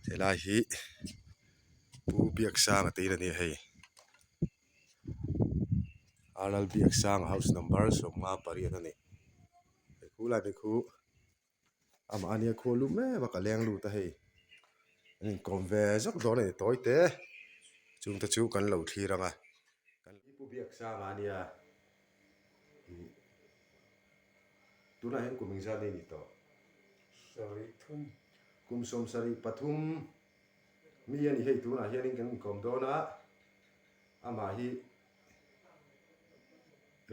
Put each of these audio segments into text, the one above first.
Helai hi Pu Biaksanga te in a ni a hei Ralbiaksanga house number 58 a ni hei khu lai te khu amah ania khual lut mek a ka leng lut a hei an inkawm ve zawk dawn a ni tawi te chung te chu kan lo thlir ang a Pu Biaksanga ania ih tunah hian kum engzat nge ni tawh? 73. Kum 73 mi a ni hei tunah hianin kan inkawm dawn a amah hi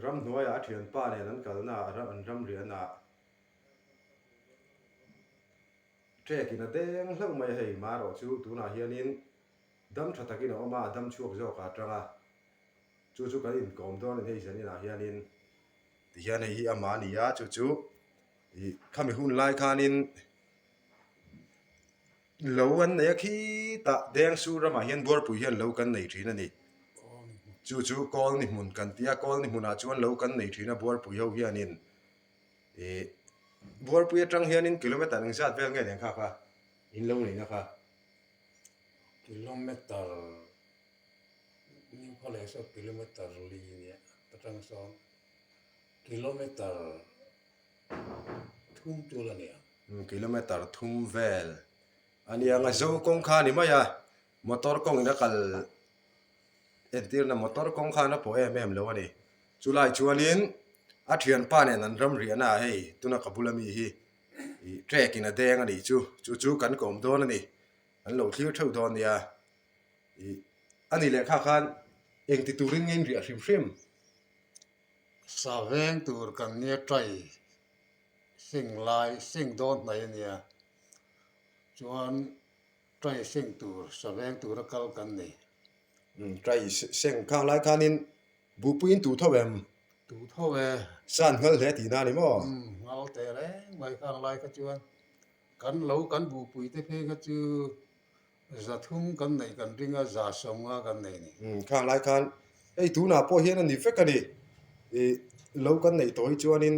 ramhnuaiah a thianpa nen an kalna ah an ramriahna ah trek in a deng hlauh mai a hei marawh chu tunah hianin dam tha takin a awm a a dam chhuak zawk ah atang a chu chu kan inkawm dawn a ni hei zaninah hianin tihian hei hi amah a ni a chu chu ih khami hun lai khanin lo an nei a khitah Dengsur ramah hian Buarpui hian lo kan nei thin a ni chu chu Kawlni hmun kan ti a Kawlni hmunah chuan lo kan nei thin a Buarpui ho hianin ih Buarpui atang hianin kilometer engzat vel nge nen kha kha in lo neihna kha. Kilometer New College saw kilometer li nia atang sawn kilometer thum tul a nia. Kilometer thum vel a nia ang a zo kawng kha a ni mai a motor kawngin a kal entirna motor kawng khan a pawh em em lo a ni chulai chuanin a thianpa nen an ram riahna ah hei tuna ka bula mi hi ih trek in a deng a nih chu chu chu kan kawm dawn a ni an lo thlir theuh dawn nia ih a ni lehkha khan engti turin nge in riah hrim hrim. Sa veng tur kan nia tai seng lai seng dawn hnai a nia chuan tai seng tur sa veng tura kal kan ni. Umm tai seng khang lai khanin buhpuiin tu tho em? Tu tho e. Sa an nghal hle tihna a ni maw? Umm nghal teh reng mai khang lai kha chuan kan lo kan buhpui te phei kha chu 300 kan neih kan ring a, 150 kan nei ni. Umm, khang lai khan hei tunah pawh hian a ni vek a ni. Ih, lo kan neih tawh hi chuanin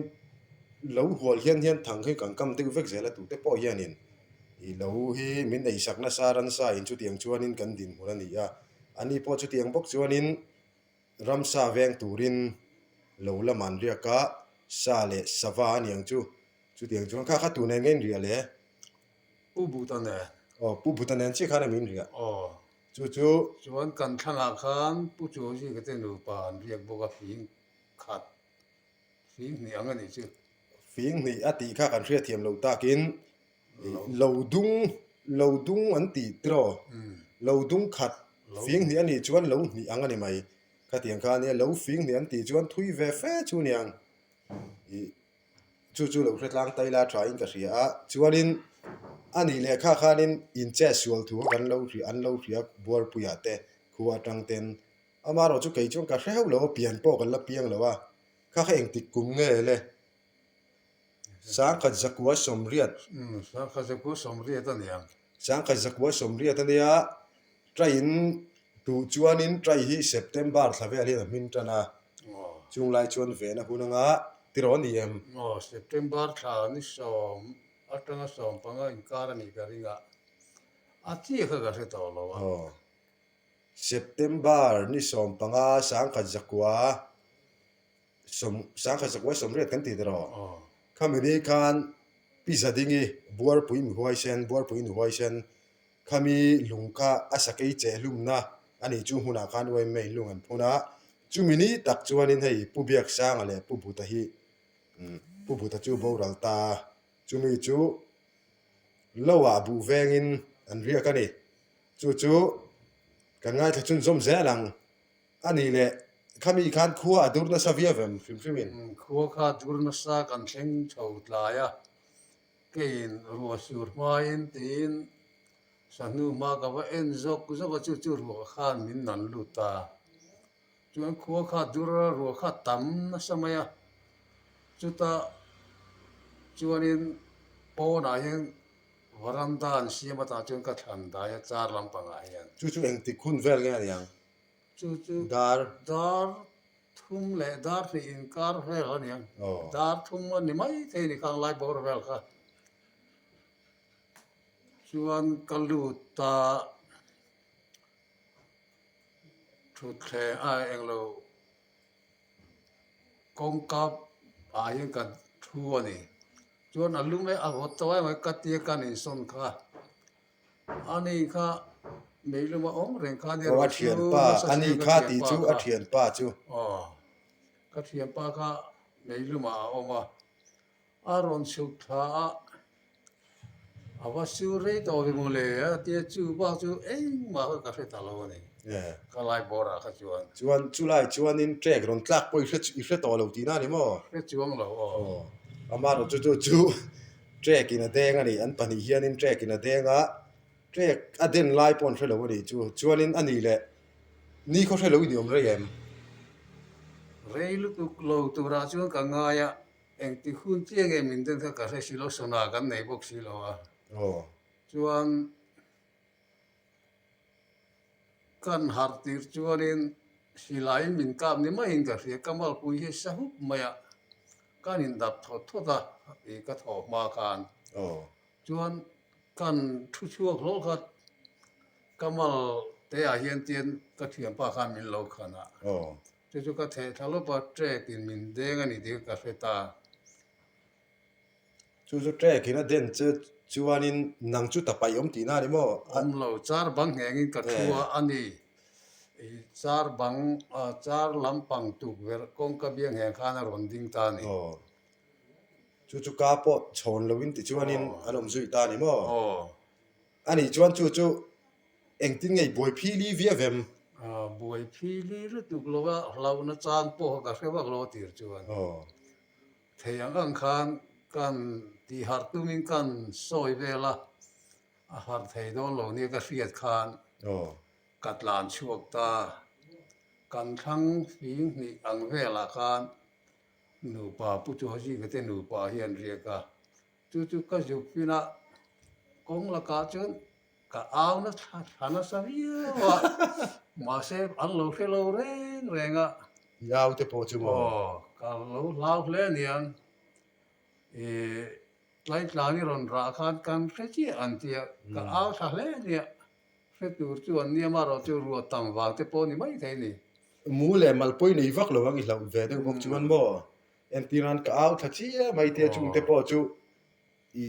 lo hual hian hian thang hi kan kam deuh vek zel a tute pawh hianin ih lo hi min eisak nasa ransa in chutiang chuanin kan dinhmun a ni a. Ani pawh chutiang bawk chuanin ramsa veng turin lo lam an riak a, sa leh sava a niang chu. Chutiang chuan kha kha tun eng nge in riah le? Pu Buta nen. Aw, Pu Buta nen chiah khan a min riah. Aw. Chu chu. Chuan kan thlangah khan Pu Chuangzika te nupa an riak bawk a, fing khat, fing hnih ang a nih chu. Fing hnih a tih kha kan hriatthiam loh takin lo dung, lo dung an tih tiraw? Lo dung khat, fing hnih a nih chuan lo hnih ang a ni mai. Khatiang kha a nia, lo fing hnih an tih chuan thui ve fe chu niang. Ih. Chu chu lo hre tlang taila tha in ka hria a, chuanin a nih leh kha khanin in chet sual thu kha kan lo hria an lo hria Buarpuiah te khua atang ten amaherawh chu kei chuan ka hre hauh lo a pian pawh kan la piang lo a, kha kha engtik kum nge le 1980. Umm 1980 a niang. 1980 a nia. Train duh chuanin trai hi September thla vel hian a hming tan a, chung lai chuan ven a hun anga tiraw a ni em? Aw, September thla ni sawm atanga 15 inkar a nih ka ring a, a chiah kha ka hre tawh lo a. Aw, September ni 15 1900 1980 kan ti tiraw? Aw. Khami ni khan Pi Zadingi Buarpui mi huaisen, Buarpui nu huaisen Khami lung kha a sakei cheh hlumna a nih chu hmunah khan UMA in lung an phun a, chumi ni tak chuanin hei Pu Biaksanga leh Pu Buta hi Pu Buta chu boral ta a, chumi chu Loah buh vengin an riak a ni. Chu chu kan ngaithla chhunzawm zel ang a nih leh khami khan khua a dur nasa viau em hrim hrimin? Khua kha a dur nasa kan thleng chho tlai a, Keiin ruah sur hmain tiin sahnu hma ka va en zawk zawk a, chu chu ruah khan min nan lut ta. Chuan khua kha dur a, ruah kha tam nasa mai a, chuta chuanin pawnah hian varanda an siam atah chuan ka thlan dai a char lampangah hian. Chu chu engtik hun vel nge a niang? Chu chu dar. Dar thum leh dar hnih inkar vel a niang. Dar thum a ni mai thei a ni khang lai bawr vel kha. Chuan ka lut a, thutthleng a englo kawngka ah hian ka thu a ni. Chuan a lum e a vawt tawh em mai ka tia ka ninsawn kha. Ani kha meilum a awm reng kha nia Aw a thianpa ani kha tih chu a thianpa chu. Aw ka thianpa kha meilumah a awm a. A rawn chhuk thla a, a va sur rei tawh ve maw le a tia chu bak chu engmah kha ka hre ta lo a ni ka lai bawrah kha chuan. Chuan chulai chuanin trek rawn tlak pawh i hre i hre tawh lo tihna a ni maw? Hre chuang lo aw. Aw amaherawh chu chu chu trek in a deng a ni an pahnih hianin trek in a deng a trek a den lai pawh an hre lo a nih chu chuanin a nih leh ni khaw hre lo i ni awm rei em? Rei lutuk lo turah chuan ka ngai a. Engti hun chiah nge min den kha ka hre si lo, sona kan nei bawk si lo a. Chuan kan harh tir chuanin silaiin min kap ni maiin ka hria, ka malpui hi sa hup mai a, kan indap thawt thawt a ih ka thawh hma khan. Chuan kan thu chhuak hlawh kha ka mal te ah hian tian ka thianpa khan min lo khan a. Chu chu ka theh thla lawp a, trek in min deng a ni tih ka hre ta. Chu chu trek in a den che chuanin nang chu ta paih awm tihna a ni maw? Awm lo, char bang nghengin ka thu a a ni. I char bang, char lampang tukverh kawngka biang ngheng khan a rawn ding ta a ni. Aw. Chu chu ka pawh chhawn loin tichuanin an awm zui ta a ni maw? Aw. A nih chuan chu chu Engtin ngei buai phili viau em? Buai phili lutuk lo a, hlauhna chang pawh ka hre vak lo a tir chuan. Thei ang ang khan kan tih harh tumin kan sawi vel a, a harh thei dawn lo nia ka hriat khan ka tlan chhuak ta. Kan thlang fing hnih ang velah khan nupa Pu Chuhazika te nupa hian riak a, Chu chu ka zuk pinah kawng lakah chuan ka au na thla nasa viau a, mahse an lo hre lo reng reng a. I au te pawh chu maw? Aw, ka lo hlau hle aniang. Ih, tlaitlang i rawn rah khan kan hre chiah an ti a, ka au thla hle ania. Hre tur chu an nia amaherawh chu ruah tam vang te pawh a ni maithei a ni. Mu leh mal pawi nei vak lo ang i hlauh ve deuh bawk chuan maw? Entirnan ka au thla chiah mai tia chungte pawh chu i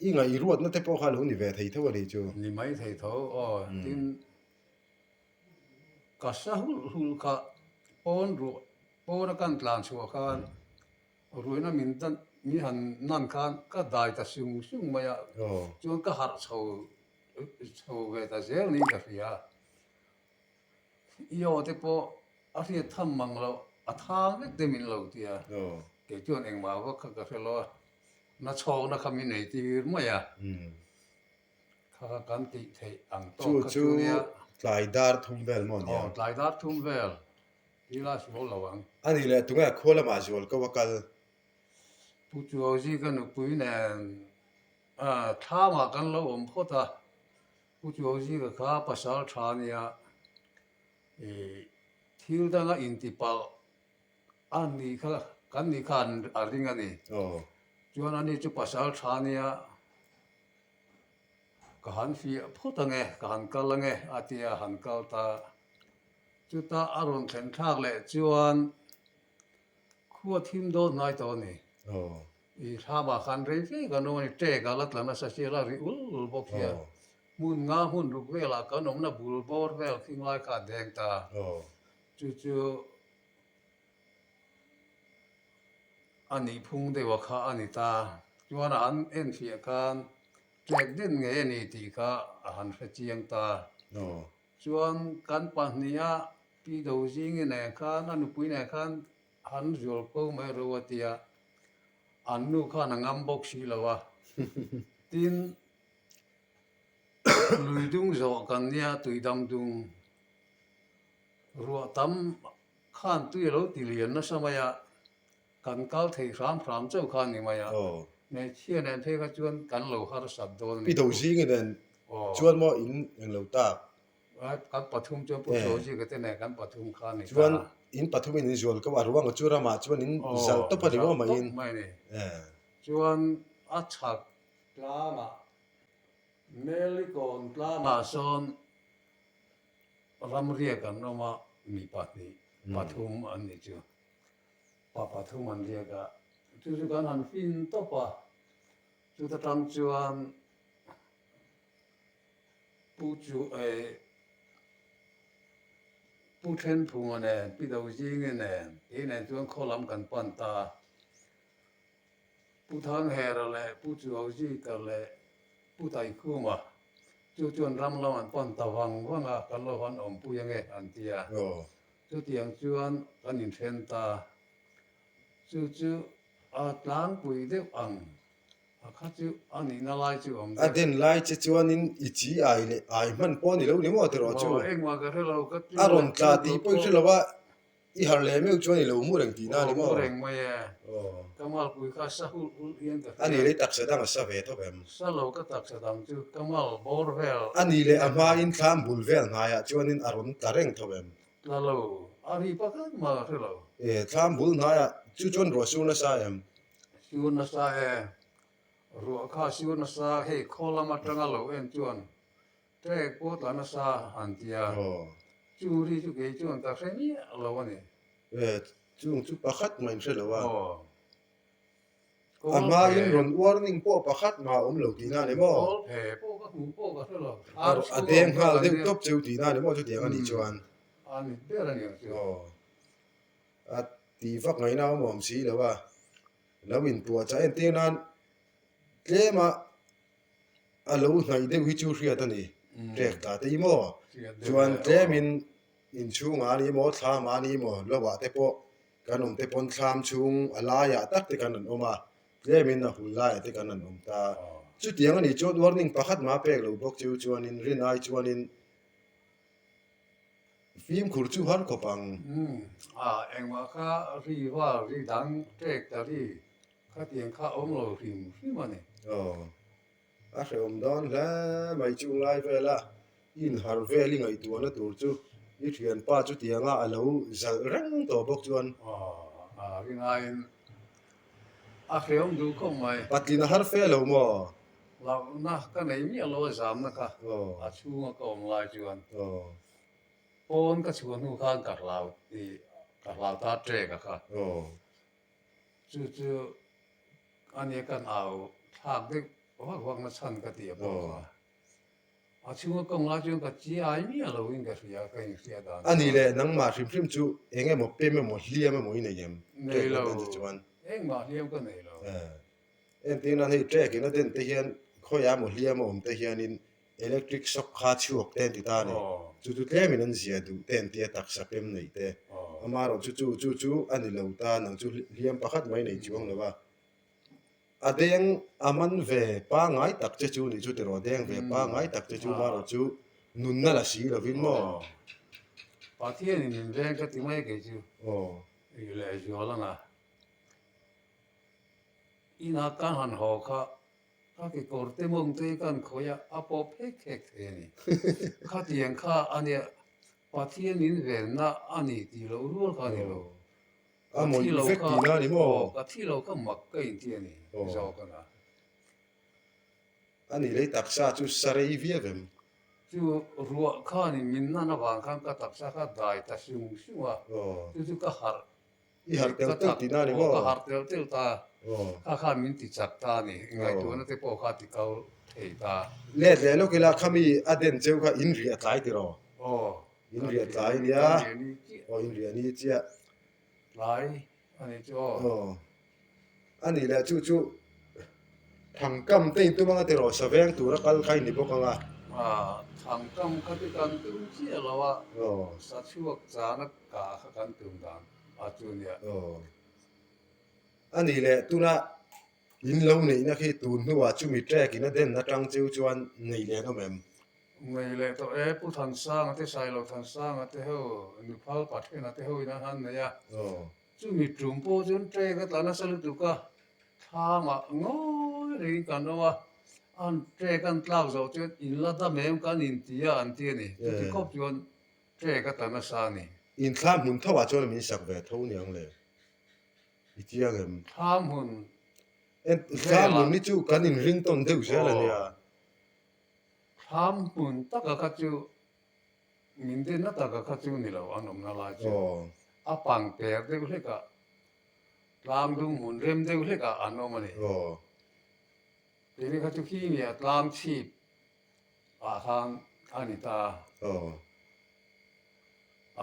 i ngaihruatna te pawh kha lo ni ve thei tho a nih chu. Ni mai thei tho aw tin ka sa hulh hulh kha pawn ruah pawna kan tlan chhuah khan ruihna min dan min han nan khan ka dai ta sung sung mai a chuan ka harh chho chho ve ta zel niin ka hria. I aw te pawh a hriat tham mang loh, a thang vek te min lo ti a, kei chuan engmah vak kha ka hre lo a, na chhawkna kha min ei tir mai a, kha kha kan tih theih ang tawk kha chu nia. Chu chu tlai dar thum vel maw nia? Aw, tlai dar thum vel, ti la sual lo ang. A nih leh tunge khua lamah zual ko a kal? Pu Chuauzi ka nupui nen thlamah kan lo awm phawt a. Pu Chuauzinga kha pasal tha nia ih thil danga intipalh a nih kha kan nih kha a ring a ni. Chuan ani chu pasal tha nia ka han fiah phawt ange ka han kal ange a ti a han kal ta. Chuta a rawn thlen thlak leh chuan khua thim dawn hnai tawh a ni. I thlamah khan rei fe kan awm a ni, ṭek a la tla nasa si a la ri ul ul bawk hian hmun nga hmun ruk velah kan awmna bul bawr vel khing lai kha a deng ta. Chu chu a nih phung deuh a kha a ni ta. Chuan a han enfiah khan ṭek den ngei a ni tih kha a han hre chiang ta. Chuan kan pahniha Pi Dozingi nen khan a nupui nen khan Han zual ko mai ro a tia, an nu khan a ngam bawk si lo a. Tin, lui dung zawh kan nia tuidam dung ruah tam khan tui a lo ti lian nasa mai a, kan kal thei hram hram chauh kha a ni mai a. Hmeichhia nen phei kha chuan kan lo harsat dawn a ni. Pi Dozingi nen chuan maw in englo tak? Kan pathum chuan Pu Chawzika te nen kan pathum kha a ni ta. Chuan in pathum in inzual ko a ruang chu ramah chuan in zal tawp a ni maw mah in. Mai ni. Chuan a chhak tlangah Melikawn tlangah sawn ramriak an awm a, mi pahnih, pathum an nih chu. Pa pathum an riak a, chu chu kan han fin tawp a, chuta tang chuan Pu chu eh Pu Thenphunga nen, Pi Dozingi nen, kei nen chuan khaw lam kan pan ta a. Pu Thanghera leh Pu Chuauzika leh Pu Taikhuma chu chuan ram lam an pan ta vang vang a, kan lo han awmpui ange an ti a. Chutiang chuan kan inthen ta. Chu chu a tlangpui deuh ang a kha chu a nihna lai chu awm deuh. A den lai che chuanin i chi ai leh ai hman pawh a ni lo ni maw tiraw chu? Aw, engmah ka hre lo, ka ti A rawn tla tih pawh i hre lo a. I harh leh meuh chuan i lo mu reng tihna a ni maw? Mu reng mai e. Kamalpui kha sa hulh hulh hian ka hria. A ni leh i taksa dang a sa ve thawk em? Sa lo ka taksa dang chu Kamal bawr vel. A ni leh a hmain thlam bul vel hnaiah chuanin a rawn tla reng thawk em? Tla lo, a ri pakhat mah ka hre lo. E, thlam bul hnaiah chu chuan ruah sur nasa em? Sur nasa e. Ruah kha sur nasa hei khaw lam atanga lo en chuan Trek pawh tla nasa han ti a, chu ri chu kei chuan ka hre miah lo a ni. E, chung chu pakhat mah in hre lo a. A hmain rawn warning pawh pakhat mah a awm lo tihna a ni maw? Kawl phe pawh ka hmuh pawh ka hre lo. A deng nghal deuh tawp cheu tihna a ni maw chutiang a nih chuan? A ni ber a ni ang chu. A ti vak ngaihna a awm awm si lo a, lo inpuahchah entir nan tlem a A lo hnaih deuh hi chu hriat a ni, trek tla te i maw? Chuan tlemin inchhungah a ni maw, thlamah a ni maw, lovah te pawh kan awm te pawn thlam chhung a laiah tak te kan rawn awm a, tlemin a hul laiah te kan rawn awm ta. Chutiang a nih chuan warning pakhat mah pek lo bawk chu chuanin rin ai chuanin fimkhur chu har khawp ang. Umm, engmah kha ri val ri dang trek ta ri Khatiang kha awm lo hrim hrim a ni. Aw, a hrehawm dawn hle mai chung lai vela i inharh vel i ngaihtuahna tur chu i thianpa chutianga a lo zalh reng tawh bawk chuan. Aw, a ringaiin a hrehawm duh khawp mai. Patlin a har fe lo maw? Hlauhna ka nei miah lo a zamna kha a chhunga ka awm lai chuan. Aw. Pawn ka chhuah hnu khan ka hlau tih ka hlau ta ṭek a kha. Aw. Chu chu a nia kan au thlak deuh vak vak na chhan ka ti a pawh kha. A chhunga kawng lai chuan ka chi ai miah lo in ka hria, ka inhria dan A nih leh nangmah hrim hrim chu eng emaw pem emaw hliam emaw i nei em? Nei lo, engmah hliam ka nei lo. Entir nan hei trek in a den te hian khawiah emaw hliam a awm te hianin Electric shock kha chhuak te an ti ta a ni. Chu chu tlemin an zia duh te an tia taksa pem neih te. Amaherawh chu chu chu chu a ni lo ta, nang chu hliam pakhat mai nei chuang lo a. A deng a man ve pangngai tak che chu nih chu tiraw, a deng ve pangngai tak che chu amaherawh chu nunna la si lovin maw? Pathianin min veng ka ti mai kei chu. I lehzual anga inah kan han haw kha Ka kekawr te mawng te kan khawih a, a pawp hek hek thei a ni. Khatiang kha a nia, Pathian in venna a ni tih loh rual kha a ni lo. A mawih vek tihna a ni maw? Aw, ka thi lo kha mak ka inti a ni zawk a na. A nih lei taksa chu sa rei viau em? Chu ruah khanin min nan avang khan ka taksa kha dai ta sung sung a, chu chu ka harh I harh tel tel tihna a ni maw? Ka harh tel tel ta. Kha khan min ti chak ta a ni. Ngaihtuahna te pawh kha ti kal thei ta. Let leh lawk ila khami a den cheu kha in riah tlai tiraw? Aw. In riah tlai nia. Kan riah ni chiah. Aw in riah ni chiah. Tlai a ni chu aw. Aw. A nih leh chu chu Thangkam te in tum anga tiraw saveng tura kal kha i ni bawk anga. Thangkam kha chu kan tum chiah lo a, sa chhuak chana kah kha kan tum dan a chu nia. A nih leh tuna in lo neihna khi tun hnuah chumi track in a den atang cheu chuan nei leh an awm em? Nei leh tawh e, Pu Thansanga te Sailo Thansanga te ho, Nuphal Pathena te ho in an han nei a. Chumi tum pawh chuan track a tla nasa lutuk a, Thlamah ngawi rengin kan awm a, an trek an tlak zawh chuan in la dam em kan inti a an ti a ni. Chuti khawp chuan trek a ta nasa a ni. In thlam hmun tho ah chuan min sak ve tho niang le i chiang em? Thlam hmun Thlam hmun hi chu kan inring tawn deuh zel a nia. Thlam hmun taka kha chu min denna taka kha chu ni lo an awmna lai chu a pang per deuh hlekah tlang dung hmun rem deuh hlekah an awm a ni. Keini kha chu khi nge a tlang chhip ah khan a ni ta a.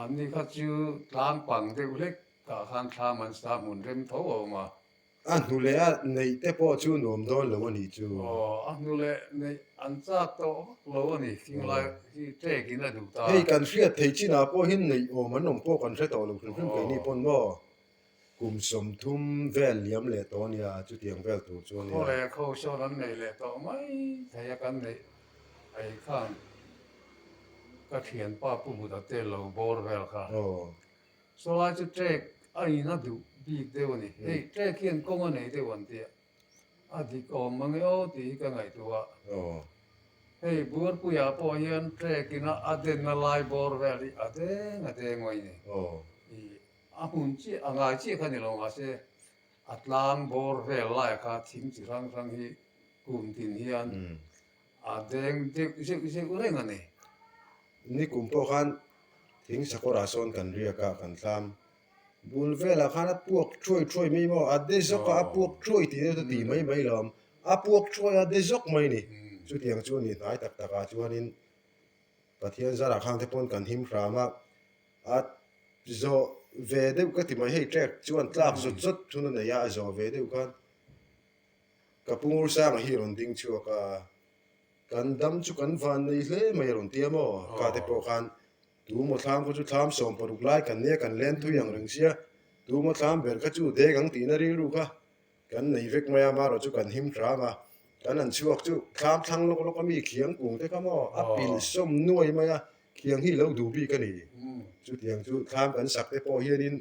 Anni kha chu tlang pang deuh hlek ah khan thlam an sa hmun rem tho a awm a. A hnu leh a neih te pawh chu nuam dawn lo a nih chu. Aw, a hnu leh neih an chak tawh vak lo a ni, thinglai hi ṭek in a duh ta. Hei kan hriat theih chinah pawh hian neih awm an awm pawh kan hre tawh lo hrim hrim keini pawn maw? Kum 30 vel liam leh tawh a nia, chutiang vel tur chu a nia. Khaw leh khaw sawn an neih leh tawh mai thei a kan neih ei khan ka thianpa Pu Buddha te lo bawr vel kha. Aw. Sawlai chu trek a in a duh bik deuh a ni. Hei trek hian kawng a nei deuh an tia a dik awm mang e aw tih hi ka ngaihtuah a. Hei Buarpuiah pawh hian trek in a denna lai bawr vel hi a deng a deng mai ni. Ih a hmun chiah a ngai chiah kha ni lo mahse a tlang bawr vel laiah kha thing chi hrang hrang hi kum tin hian a deng deuh zeuh zeuh reng a ni. Nikum pawh khan thing sakawrah sawn kan riak a, kan thlam bul velah khan a puak thuai thuai mai maw, a de zawk a, a puak thuai tih deuh te ti mai mai lo awm, a puak thuai a de zawk mai ni. Chutiang chu a ni hnai tak takah chuanin Pathian zarah khang te pawn kan him hram a, a zawh ve deuh ka ti mai, hei trek chuan tlak zawt zawt thun a nei a, a zawh ve deuh khan ka pu Ngursanga hi a rawn ding chhuak a. Kan dam chu kan van nei hle mai a rawn ti a maw? Ka te pawh khan tu maw thlam kha chu thlam 16 lai kan nia kan len thui ang reng sia, tu maw thlam ber kha chu deng ang tihna rilru kha kan nei vek mai a, amaherawh chu kan him hram a, kan han chhuak chu thlam thlang lawk lawk a mi khiang kung te kha maw a pilh sawm nuai mai a, khiang hi lo duh bik a ni. Chutiang chu thlam kan sak te pawh hianin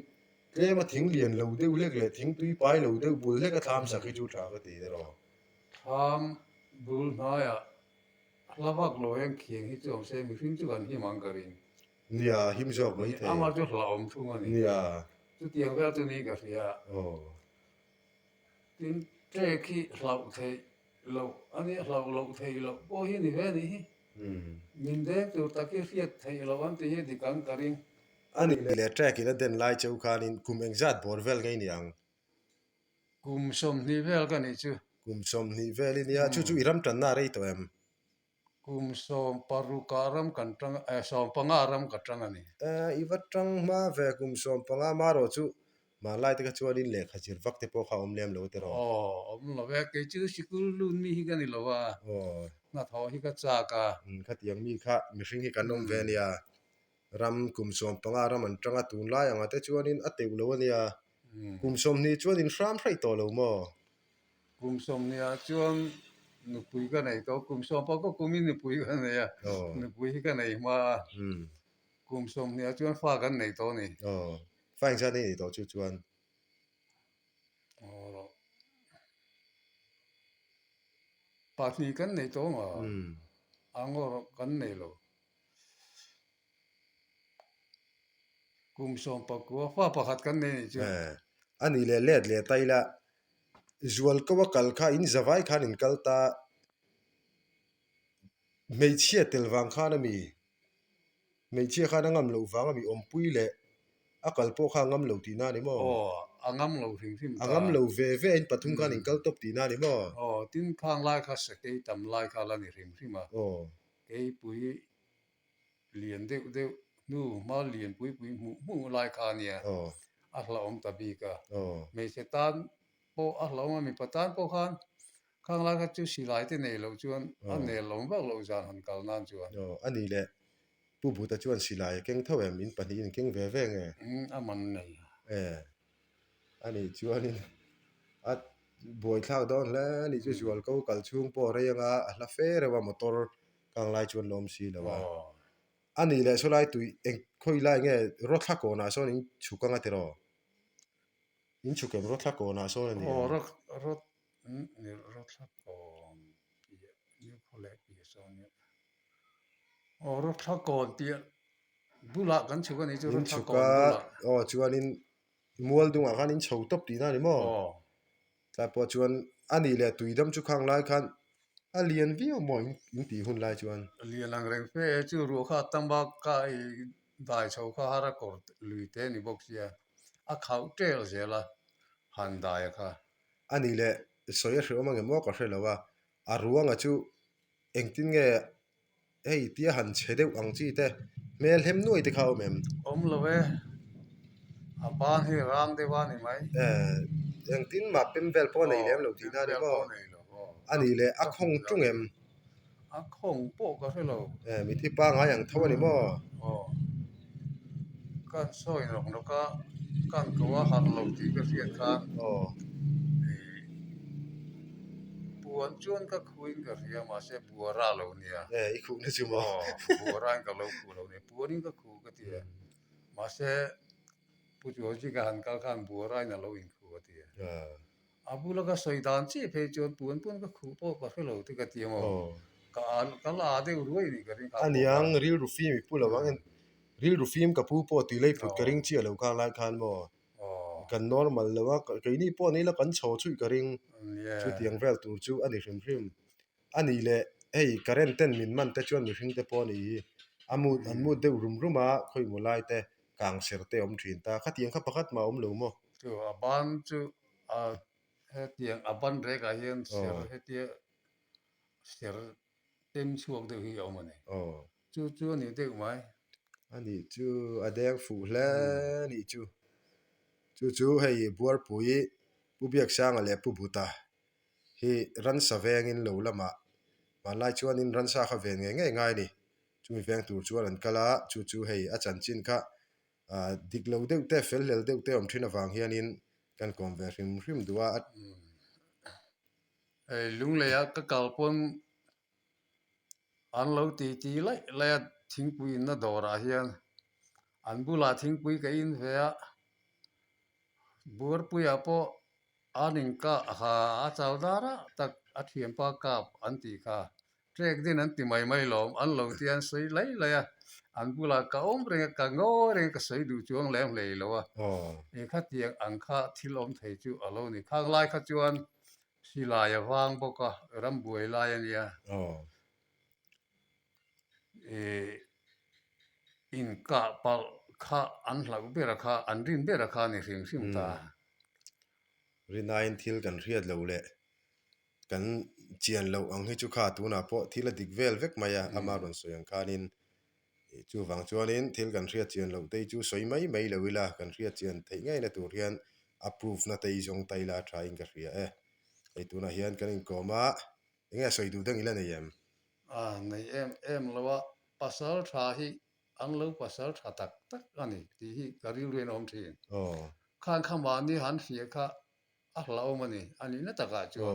tlema thing lian lo deuh hlek leh thing tui pai lo deuh bul hlek a thlam sak hi chu tha ka ti erawh. Thlam bul hnaiah hla vak lo hian khiang hi chu awm se mihring chu kan him ang ka ring. Nia, him zawk mai thei. Amah chu hlauhawm thung a ni. Nia. Chutiang vel chu ni ka hria. Aw. Tin, ṭek hi hlauh theih loh a nia, hlauh loh theih loh pawh hi ni ve a nih hi. Min deng tur tak hi hriat theih loh an ti hi dik ang ka ring. A nih leh ṭek in a den lai cheu khanin kum engzat bawr vel ngei ni ang? Kum 20 vel ka nih chu. Kum 20 vel i nia, chu chu i ram tanna a rei tawh em? Kum 16 ah ram kan tang, eh 15 ah ram ka tang a ni. Eh, i va tang hma ve kum 15 marawh chu hmanlai te kha chuanin lehkha zir vak te pawh kha awm lem lo tiraw? Aw, awm lo e, kei chu sikul lut mi hi ka ni lo a, hnathawh hi ka chak a. Khatiang mi kha mihring hi kan awm ve a nia. Ram kum 15 ram an tang a, tunlai anga te chuanin a teuh lo a nia. Kum 20 chuan in hram hraih tawh lo maw? Kum 20 ah chuan nupui ka nei tawh, kum sawm pawh ka kumin nupui ka nei a, nupui hi ka nei hma a, kum 20 ah chuan fa kan nei tawh a ni. Aw, fa engzat nge i nei tawh chu chuan? Aw rawh. Pahnih kan nei tawh ang a, a ngaw rawh kan nei lo. Kum 19 fa pakhat kan nei nih chu. A nih leh let leh ta ila, Zualko a kal kha in zavai khan in kal ta, hmeichhia tel vang khan a mi, hmeichhia khan a ngam loh vang a mi awmpui leh a kal pawh kha a ngam lo tihna a ni maw? Aw, a ngam lo hrim hrim ta. A ngam lo ve ve a, in pathum khan in kal tawp tihna a ni maw? Aw, tin khang lai kha sakei tam lai kha la ni hrim hrim a. Aw. Keipui lian deuh deuh hnu hma lian pui pui hmuh hmuh lai kha a nia, a hlauhawm ta bik a. Hmeichhe tan pawh a hlauhawm a, mipa tan pawh khan khang lai kha chu silai te nei loh chuan a nel awm vak loh zan han kal nan chuan. Aw, a nih leh Pu Buta chuan silai a keng tho em? In pahnihin keng ve ve nge? A man nei. E, a nih chuanin a buaithlak dawn hle a nih chu zualko kal chhung pawh rei anga a hla fe reuh a motor kang lai chuan lawm si lo a. A nih leh saw lai tui eng khawi lai nge rawthla kawnah sawn in chhuk anga tiraw? In chhuk em rawthla kawnah sawn a ni em? Aw rawt rawthla kawn piah nikhua leh piah sawn nia. Aw rawthla kawn piah bulah kan chhuk a nih chu rawthla kawn bulah. Aw chuanin mual dungah khan in chho tawp tihna a ni maw? Aw. Tlai pawh chuan a nih leh tuidam chu khang lai khan. A lian viau maw in tih hun lai chuan? Lian ang reng fe e, chu ruah kha tam a ka i dai chho kha har a kawr lui te a ni bawk sia, a khauh tel zel a han dai a kha. A nih leh sawi a hreawm ang em aw ka hre lo a, a ruanga chu engtin nge Hei tia han chhe deuh ang chi te hmel hem nuai te kha a awm em? Awm lo e, a ban hi rang deuh a ni mai. Eh, engtin mah pem vel pawh a nei lem lo tihna a ni maw? A nih leh a khawng tung em? A khawng pawh ka hre lo. Eh, mithi pangai ang tho a ni maw? Aw, kan sawi nawk nawk a, kan ko a harh lo tih ka hriat khan. Aw. Ih, puan chuan ka khuin ka hria mahse Buara lo nia. Eh, i khuh na chu maw? Aw, Buara in ka lo khuh lo nia. Puanin ka khuh ka ti a. Mahse, Pu Georgie ka han kal khan Buara in a lo inkhuh a ti a. A bula ka sawi dan chiah phei chuan puan pawn ka khuh pawh ka hre lo te ka ti a maw? Ka a, ka la a deuh ruai a nih ka ring kha pawh khan. Aniang, rilru fim i pu lo ang. Rilru fim ka pu pawh tih lei phut ka ring chiah lo khang lai khan maw? Kan normal lo a, keini pawh ni ila kan chho chhuih ka ring. Chutiang vel tur chu a ni hrim hrim. A nih leh hei current ten min man te chuan mihring te pawh a ni hi a mut an mut deuh rum rum a khawimaw lai te kang ser te a awm thin ta khatiang kha pakhat mah a awm lo maw? Chu a ban chu a hetiang a ban rek ah hian ser hetia ser tem chhuak deuh hi a awm a ni. Chu chu a ni deuh mai. A nih chu a deng fuh hle a nih chu. Chu chu hei Buarpui Pu Biaksanga leh Pu Buta hi ransa vengin lo lamah hmanlai chuanin ransa kha ven ngei ngei ngai a ni. Chumi veng tur chuan an kal a, chu chu hei a chanchin kha ah dik lo deuh te, fel hlel deuh te awm thin avang hianin kan kawm ve hrim hrim duh a. Hei Lungleiah ka kal pawn an lo ti ti laih laih a, thingpui inna dawrah hian an bulah thingpui ka in ve a, Buarpuiah pawh An inkah ha a chau dar ah tak a thianpa kap an tih kha trek din an ti mai mai lawm an lo tia an sawi lai lai a, an bulah ka awm reng a ka ngawi reng a ka sawi duh chuang lem hlei lo a, eng khatiang ang kha thil awm thei chu a lo ni. Khang lai kha chuan silai a vang bawk a, rambuai lai a nia. Ih inkah palh kha an hlauh ber a kha an rin ber a kha a ni hrim hrim ta. Rinain thil kan hriat loh leh kan chian loh ang hi chu kha tunah pawh thil a dik vel vek mai a, ama rawn sawi ang khanin chuvang chuanin thil kan hriat chian loh te hi chu sawi mai mai lo ila kan hriat chian theih ngeina tur hian a proof na te hi zawng ta ila a tha in ka hria e. Hei tunah hian kan inkawm a, eng nge sawi duh dang ila nei em? A nei em em lo a, pasal tha hi An lo pasal tha tak tak a ni tih hi ka rilruin a awm thin. Khan kha mahni han hria kha a hlauhawm a ni, a nihna takah chuan.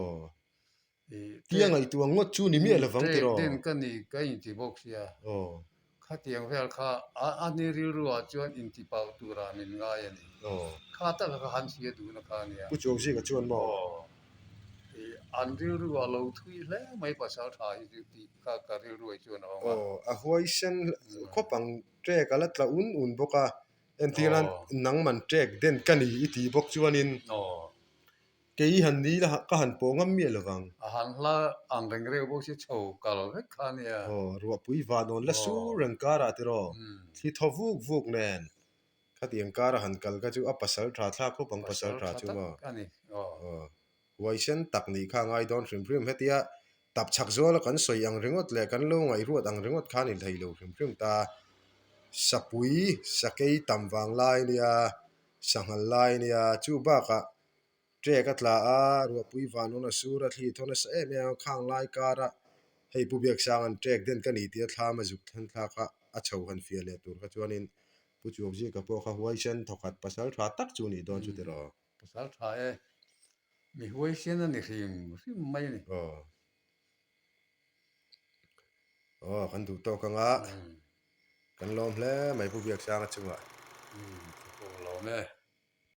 Tia ngaihtuah ngawt chu ni miah lovang tiraw? Trek den ka ni ka inti bawk sia. Khatiang vel kha a ni rilruah chuan inti pau turah min ngai a ni. Kha taka kha han hria duhna kha a nia. Pu Chuangzika chuan maw? An rilruah lo thui hle mai pasal tha hi chu tih kha ka rilruai chuan a awm a. Aw, a huaisen khawp ang trek a la tla un un bawk a, entir nan nangman trek den ka ni i tih bawk chuanin kei han ni la ka han pawh ngam miah lovang. A han hla ang reng reuh bawk si chho kal vek kha a nia. Aw, ruahpui vanawn la sur reng karah tiraw thli thaw vuk vuk nen Khatiang kara han kal kha chu a pasal tha thlak khawp ang pasal tha chu maw? Aw, huaisen tak nih kha a ngai dawn hrim hrim. Hetia tap chhak zuala kan sawi ang ringawt leh kan lo ngaihruat ang ringawt kha a ni thei lo hrim hrim ta. Sapui, sakei tam vang lai nia, sanghal lai nia, chu bakah Trek a tla a, ruahpui van awn a sur a, thli thaw nasa em em a, khang lai kara hei Pu Biaksanga'n trek den ka ni tia thlam a zuk thlen thlak a, a chho han fiah leh tur kha chuanin Pu Chuakzika pawh kha huaisen thawkhat pasal tha tak chu nih dawn chu tiraw? Pasal tha e, mi huaisen a ni hrim hrim mai a ni. Aw. Aw, kan duh tawk anga kan lawm hle mai Pu Biaksanga chungah. Umm, ka pawh lawm e.